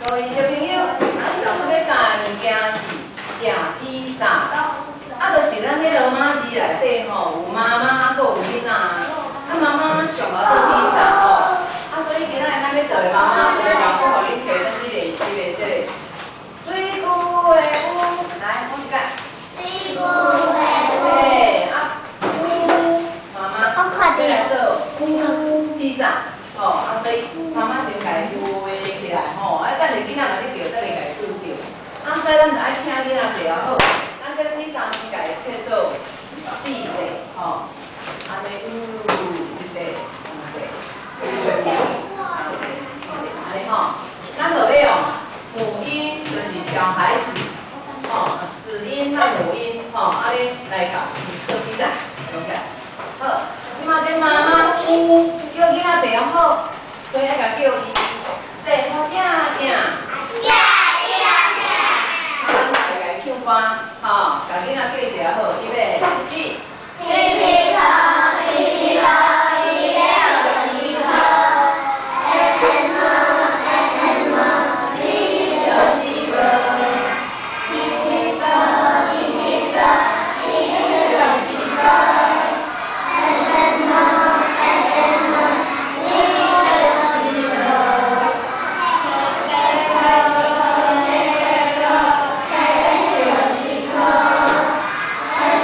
各位小朋友，咱老師欲教的物件是食披薩。啊，就是咱彼羅馬字內底吼，有媽媽，閣有囡仔。啊，媽媽上敖做披薩吼。啊，所以今仔日咱欲做的媽媽，就是老師予恁提轉去練習的這个水龜的龜，來講一擺。水龜的龜。對，啊，龜媽媽欲來做龜披薩，吼，啊，所以媽媽先共伊圍起來，吼，啊，等下囡仔若咧叫，等下共伊拄著。啊，所以咱就愛請囡仔坐好。咱這披薩先共伊切做四塊，吼，按呢，一塊、兩塊、三塊、四塊，按呢吼。咱就欲用母音，就是小孩子，吼，子音和母音，吼，按呢來共做披薩，講起來。好，這馬這媽媽龜叫囡仔坐好，所以愛共叫伊坐好正正。正正正。咱來共伊唱歌，吼，共囡仔叫伊坐好，預備，起。皮皮婆，皮皮婆，伊了就是好。M M M M，你就是無。皮皮婆，皮皮婆，伊就是好。 M M M M，你就是無。K K K 就是好。M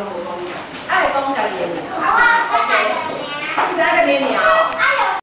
攏無講名，愛講家己的名。